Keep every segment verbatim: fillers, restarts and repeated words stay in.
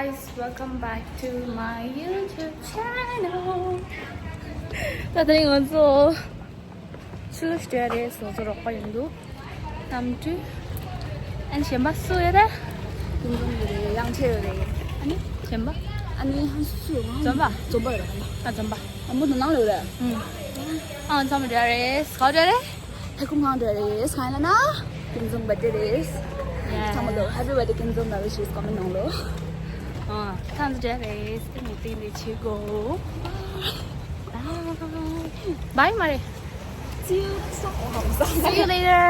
Guys, welcome back to my YouTube channel. ད་དེ་རིང་ང་ཚོ་ཆུ་ལུ་སྤྲད་རེད། ང་ཚོ་རོགས་པ་ཡིན་འདུག་གནམ་གྲུ། ཨན་གཞན་པ་སུ་ཡོད་རེད། ཀུན་འཛོམས་ཡོད་རེད། དབྱངས་ཅན་ཡོད་རེད། ཨ་ནི་གཞན་པ། ཨ་ནི་ཧན་སུ་ཡོད། འཛོམས་པ། འཛོམས་པ་ཡོད་རེད། ཨ་འཛོམས་པ། ཨ་མོ་དང་ནང་ལ་ཡོད་རེད། ཨ་འཛོམས་པ་རེད། ག་རེད། ཧེ་ཀུན་ཁང་རེད། གང་ལ་ན། ཀུན་འཛོམས་བར་ཌེ་རེད། ཚང་མ་ལོ་Happy birthday ཀུན་འཛོམས་ལ་ཝི་ཤི་ཀོ་མེན་ནང་ལོ། ཨ་ཐང་ཟ་རེད། ཏིང་ཏིང་ལི་ཆི་གོ། Bye མ་རེད། See you next time. See you later.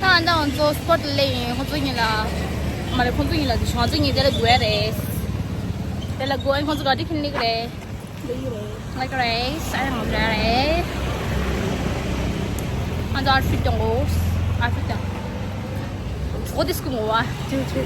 ད་ང་ཚོ་སི་པོཊ་ལ་ཡིན། ཁོང་ཚོ་གཉིས་ལ། མ་རེད། ཁོང་ཚོ་གཉིས་ལ་ང་ཚོ་གཉིས་དེ་ལ་འགྲོ་ཡ་རེད། དེ་ལ་འགྲོ་ཡ། ཁོང་ཚོ་ག་དུས་ཁྱིམ་སླེབས་རེད། Like race, I don't know, right? ང་ཚོ་ཨའུ་ཊི་ཕིཊ་དང་གོ། ཨའུ་ཊི་ཕིཊ་དང་། གོ་དེ་སྐུ་ངོ་བ། ཅུ་ཅུ།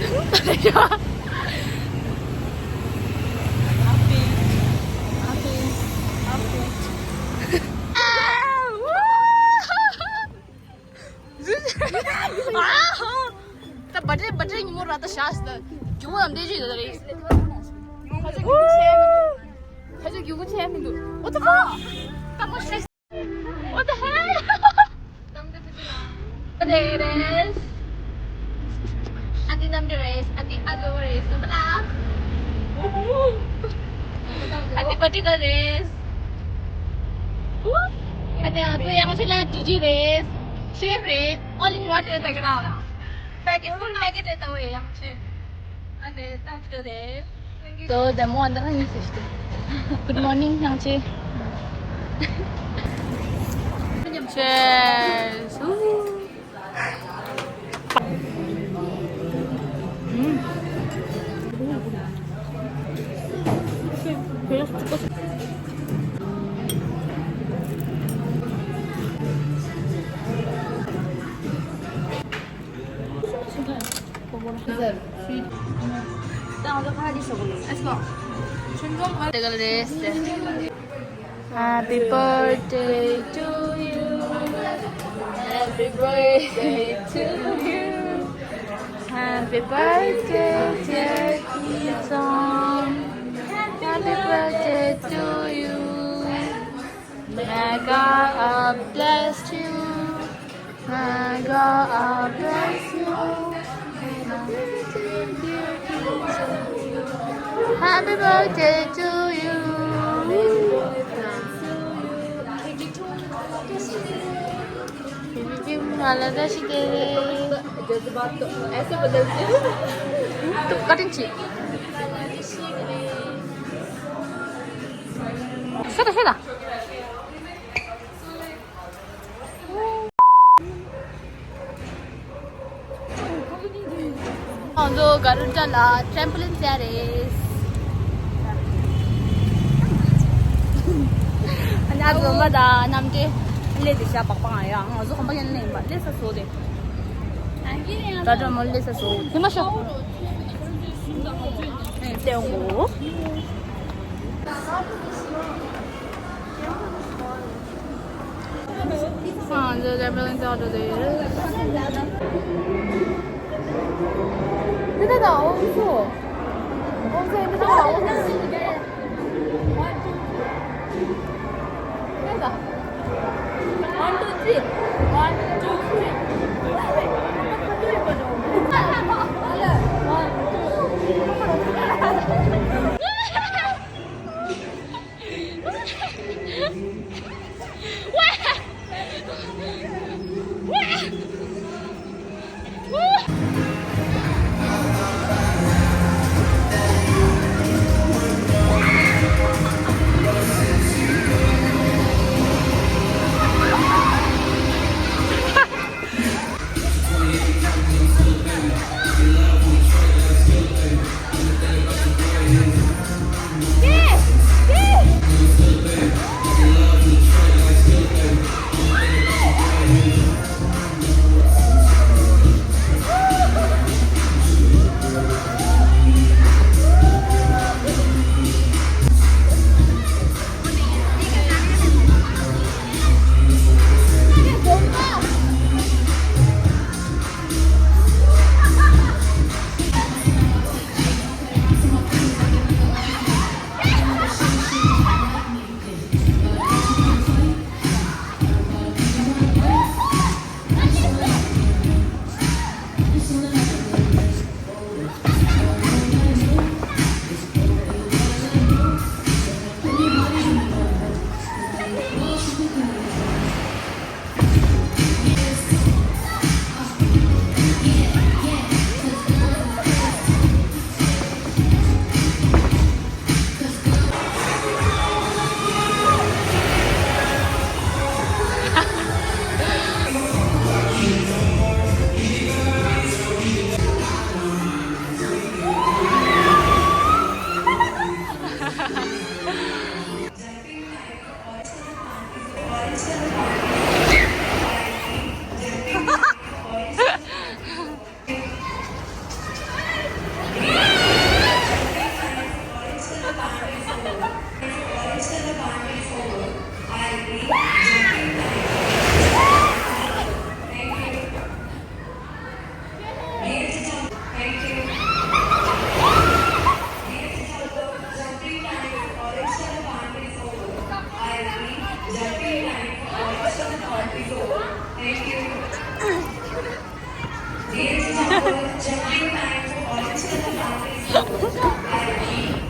ད་བར་ཌེ་བར་ཌེ་ཉིན་མོ་ར་ད་ཤ་སྟག་རྒྱུ་མོ་ལམ་བདེ་ཅིག་ཡོད་རེད། ཁ་ཆེ་རྒྱུ་མོ་ཆེ་མི་འདུག་ཁ་ཆེ་རྒྱུ་མོ་ཆེ་མི་འདུག What the fuck? ད་ཁོ་ཤི། What the hell? ཨ་ནི་རེས། ཨ་ནི་ནམ་རེ་རེས། ཨ་ནི་ཨ་ལོ་རེས། ཨ་ལ། ཨ་ནི་པ་ཏི་ཀ་རེས། ཨ་ནི་ཨ་ཏུ་ཡང་ཤི་ལ་ཇི་ཇི་རེས། ཤེབ་རེས། All in one རེད་ད་ག་ར། Packet full packet རེད་ད་འོ་ཡང་ཆེ། ཨ་ནི་ད་ཆེ་རེད། So the more the ནི་སི་སྟེ། Good morning ཡང་ཆེ། Cheers. Happy birthday to you. Happy birthday to you. Happy birthday, dear Kizong. Happy birthday to you. May God bless you. May God bless you. Happy birthday to you. Happy birthday to you. ང་ཚོ་ག་རུ་ཊ་ལ་ཊེམ་པོ་ལིན་རྩེ་རེད། ཨ་ནི་ཨ་ཛོ་མ་ད་གནམ་གྲེ་ལས་དེ་ཤ་པག་པག་ཡ། ང་ཚོ་གོམ་པ་ཡན་ལེན་པ་ལས་ས་སོ་དེ། ད་དྲ་མོ་ལས་ས་སོ་དེ་མ་ཤོ། ཨེ་ཏེ་འོ། ང་ཚོ་ཊེམ་པོ་ལིན་རྩེ་འགྲོ་དེ་ཡོད། འདི་ད་ད་འོང་སོ། འོང་སོ་འདི་ད་འོང་སོ། འདི་ད། One, two, three. One, two, three.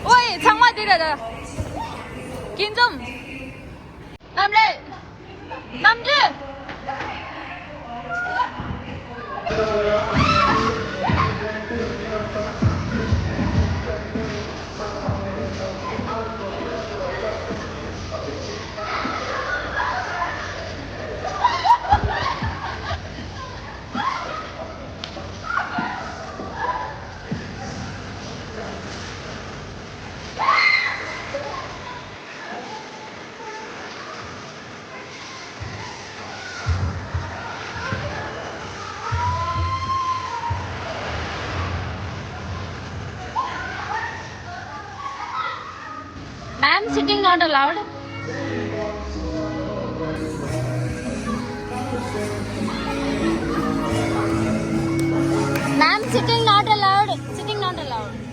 ཨོའི། ཚང་མ་འདི་རེད་ད། སྐྱིད་འཛོམས། གནམ་རེད། གནམ་རེད། Ma'am, sitting not allowed. Ma'am, sitting not allowed. Sitting not allowed.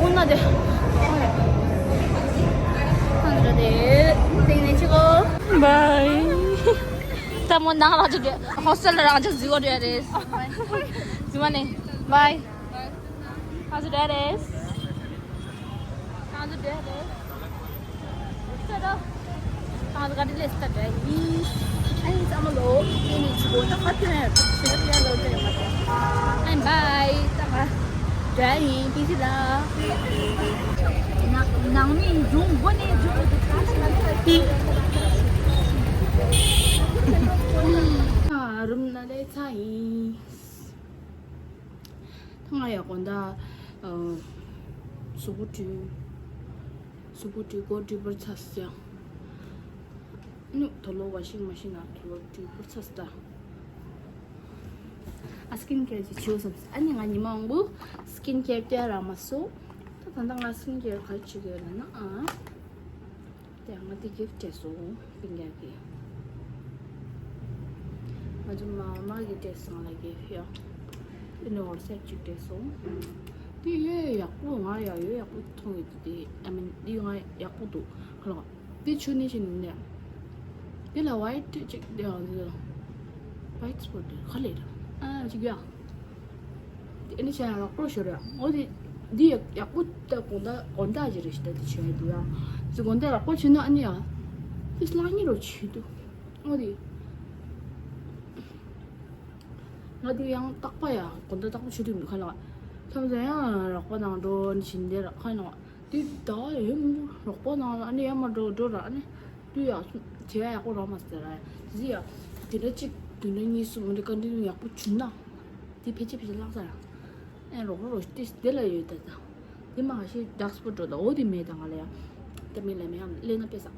དགོང་ན་དེ། ཁང་དུ་དེ། དེ་ནས་ཆི་གོ། བའི། ད་མོ་ནང་རང་ཅིག་ཧོ་སི་ཊེལ་ལ་རང་ཅིག་གཟིགས་གོ་དེ་རེད། གཟིགས་མ་ནི། བའི། ཁང་དུ་དེ་རེད། ཁང་དུ་དེ་རེད། ཨ་ག་དེ་ལས་ད་འདྲ་ཡིན། ཨ་ཡིན་ཙམ་ལོ། དེ་ནི་ཆུ་བོ་ད་ཁ་ཐོན་ཆུ་བོ་ཡར་ལོ་དེ་མ་དེ། ཨ་བའི་ད་ག་འདྲ་ཡིན་པི་སི་ལ། ནང་མི་འབྱུང་སྒོ་ནས་འབྱུང་སྒོ་དེ་ཁ་ཤས་ལ་ཁ་ཤས། ཨ་རུམ་ན་ལས་ཚ་ཡིན། ད་ང་ཡག་པོ་འདུག་གཟུགས་པོ་བཀྲུས། གཟུགས་པོ་བཀྲུས་གོས་བཀྲུས་པར་ཚར་སོང་། ནུ་དོ་ལོ་ཝ་ཤིང་མ་ཤིན་ནང་དོ་ལོ་བཀྲུས་པར་ཚར་སོང་། ཨ་སི་ཀིན་ཀེར་ཅིག་བྱེད་བསམ། ཨ་ནི་ང་ཉི་མ་མང་པོ་སི་ཀིན་ཀེར་བསྟན་རག་མ་སོང་། ད་ད་ལྟ་ང་སི་ཀིན་ཀེར་ག་རེ་བྱེད་ཀྱི་ཡོད་ལབ་ན། ཨ། དེ་ང་དེ་གིཕ་སྤྲད་སོང་། སྤུན་ཀྱག་གིས། ང་ཚོ་མ་མ་གིས་སྤྲད་སོང་ལ་གིཕ་ཡ། དེ་ནས་ཝ་ཊི་སེབ་ཅིག་སྤྲད་སོང་། དེ་ཡོད་ཡག་པོ། ང་ཡ་ཡོད་ཡག་པོ་མཐོང་ཡོད་དེ། ཨ་མིན་དེ་ང་ཡག་པོ་འདུག་ཁ་ལག་དེ་ཆུ་ནི་ཞིག་ནི་ནས། དེ་ལ་ཝའི་ཊི་ཅིག་དེ་ཡང་དེ་ཝའི་ཊི་སི་པོཊ་དེ་ག་ལས་ར། ཨ་ཅིག་ཡ། དེ་ནི་བྱས་ཡག་པོ་ཤོར་ཡ། འོ་དེ་འདི་ཡག་ཡག་པོ་ད་དགོང་དག་དགོང་དག་ཅིག་རེད་ཤི། ད་དེ་བྱས་འདུག་ཡ། དེ་དགོང་དག་ཡག་པོ་བྱས་ན་ཨ་ནི་ཡ། དེ་སླ་ཉི་རོ་བྱས་འདུག་འོ་དེ། ང་དེ་ཡང་རྟག་པ་ཡ་དགོང་དག་རྟག་པ་བྱེད་དུས་མི་ཁ་ལ། མཚམས་མཚམས་ཡང་རོགས་པ་ནང་འགྲོ་ནི་བྱིན་དེ་ར་ཁ་ནང་། དེ་ད་ཡོད་མོ་རོགས་པ་ནང་ལ་ཨ་ནི་ཡར་མར་འགྲོ་འགྲོ་ར། ཨ་ནི་དུས་ཡག་བྱེད་ཡག་པོ་རག་མ་སོང་ར། དེ་ཡ་དེ་འདྲ་གཅིག་དེ་འདྲ་གཉིས་གསུམ་འདི་ག་འདི་ཡག་པོ་བྱུང་ན། དེ་ཕལ་ཆེར་ཕལ་ཆེར་བརླག་ས་ར། ཨེ་རོགས་པ་རོགས་དེ་དེ་ལ་ཡོད་ད་ད། དེ་མ་ཤེས་ཌག་སི་པོཊ་འགྲོ་ད། འོ་དེ་མེད་ད་ང་ལ་ཡ། དེ་མེད་ལ་མེད་ཡང་ལས་ན་དཔེ་ས།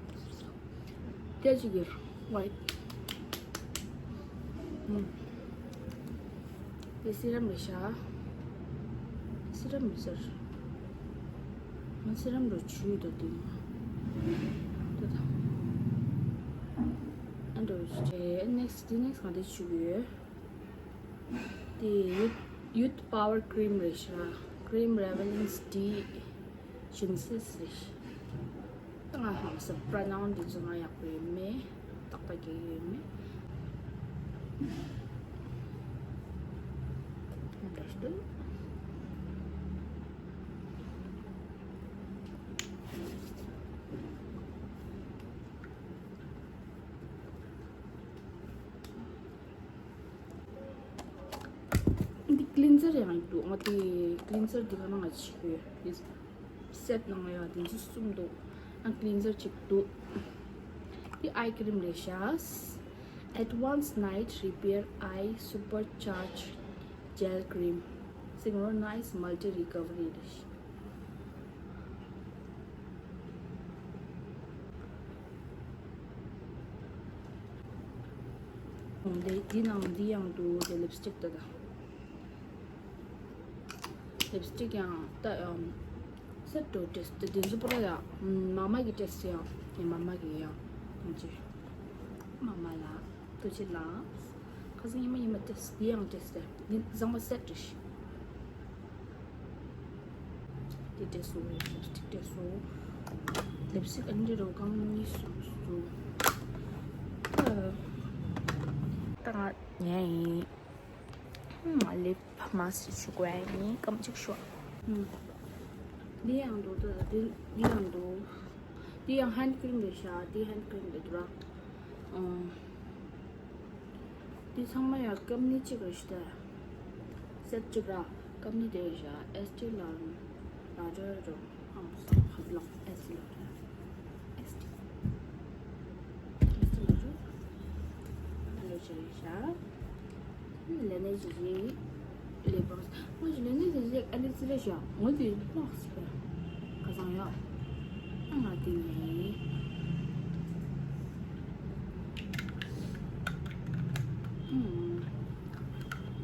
དེ་ཅིག་གི་ཝའི། ཨུམ། དེ་སི་རམ་རེད་ཤག་སི་རམ་མི་ཟེར། ང་སི་རམ་རུ་བྱུས་ད་དེ་ང་། ད་ད། ཨ་འགྲོ་བྱས་ནེག་སི་དེ་ནེག་སི་ང་དེ་བྱུས་ཡོད། དེ་ཡུད་ཡུད་པ་ཝར་ཀྲིམ་རེད་ཤག་ཀྲིམ་རེ་ཝེ་ལན་སི་ཌི་ཇིན་སིས་རེད་ཤག་ད་ང་ཧམ་སི་པྲ་ནང་འདི་ཚོ་ང་ཡག་པོ་ཡོད་མེད། ཏག་ཏག་གི་ཡོད་མེད། འདྲ་ཞིག་འདུག་འདི་ཀི་ལིན་ཛར་ཡང་འདུག་ང་དེ་ཀི་ལིན་ཛར་འདི་ག་ན་ང་བྱེད་ཀྱི་ཡོད། འདི་སེ་ཊི་ནང་ལ་ཡང་འདི་ཚོ་གསུམ་འདུག་ཨ་ཀི་ལིན་ཛར་གཅིག་འདུག་འདི་ཨའི་ཀི་རིམ་རེད་ཤག Advanced Night Repair Eye Supercharge Gel Cream Synchronize Multi Recovery རེད་ཤག་འདི་འདི་ནང་འདི་ཡང་འདུག་དེ་ལིབ་སི་ཊིག་ད་ད། ལིབ་སི་ཊིག་ཡང་ད་ཨམ། སེ་ཊི་འདྲ་ཏེ་སི་ཊི་དེ་ཚོ་པུ་ར་ཡ། མ་མ་གི་ཏེ་སི་ཊི་ཡང་ངའི་མ་མ་གི་ཡང་ཡང་ཅི། མ་མ་ལ་ཐུགས་རྗེ་ཆེ་ལགས། ཁ་སང་ཉི་མ་ཉི་མ་ཏེ་སི་ཊི་དེ་ཡང་ཏེ་སི་ཊི་དེ་བཟང་པོ་སེ་ཊི་རེད་ཤག་དེ་ཏེ་སི་ཊི་སོང་། ལིབ་སི་ཊིག་ཏེ་སི་ཊི་སོང་། ལིབ་སི་ཊིག་ཨ་འདྲ་རོ་གང་གཉིས་སོང་སོང་། ད་ང་ཉལ་ཡིན། ལིབ་མ་སི་ཞུ་དགོས་ཡིན་སྐམ་ཅིག་ཤོག་འདི་ཡང་འདུག་ད་འདི་འདི་ཡང་འདུག་འདི་ཡང་ཧན་ཁི་རིམ་རེད་ཤག་འདི་ཧན་ཁི་རིམ་རེད་འདུག་ར། འདི་ཚང་མ་ཡང་སྐམ་ནི་གཅིག་རེད་ཤག་སེ་ཊི་གཅིག་ར་སྐམ་ནི་དེ་རེད་ཤག་ཨེས་ཊི་ལ་ལ་ཌར་རོ། ཨང་སང་ཧ་ལག་ཨེ་སི་ལོ་ར། ཨེ་སི་ཊི། ཨེ་སི་ཊི་ལོ་ར། ཨ་ལོ་ཅི་རེད་ཤག་ལས་ནས་ཅི་ཞིག་ལས་པ། ངོ་ཅི་ལས་ནས་ཅི་ཞིག་ཨ་ལི་ཙི་རེད་ཤག་ངོ་དེ་ལོག་སི་པ། ཁ་སང་ཡོད། ཨ་ང་དེ་ནས། ཨུམ།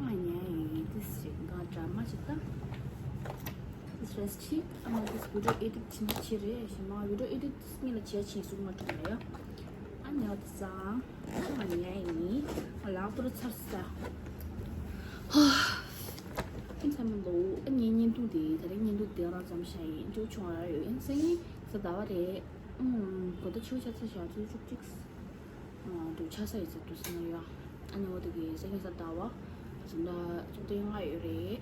ང་ཉལ་ཡིན་དེ་ཞིག་ང་འདྲ་མ་ཞིག་ད། This rest sheet, I'm this video edit chin chire, shima video edit skin la chia chi su ma tu ya. An ya sa, an ya ni, la tu cha sa. An sa mo, an ni ni tu de, ta ni ni tu དེ་རང་ཙམ་བྱས་ཡིན། ཅུང་ཆུང་བ་ཡོད་ཡིན། སང་ཉིན་གཟའ་ཟླ་བ་རེད། ཨུམ། དགོང་དག་ཆུ་ཚོད་ཆ་ཚ་ཞག་ཚོད་བཅུ་གཅིག་འདུག་ཆ་ས་ཡིན་ཟེར་འདུག་སེ་ན་ཡོད། ཨ་ནི་འོ་དེ་གི་སང་ཉིན་གཟའ་ཟླ་བ་གཟའ་ཟླ་ཚོགས་ཐེངས་ལྔ་ཡོད་རེད།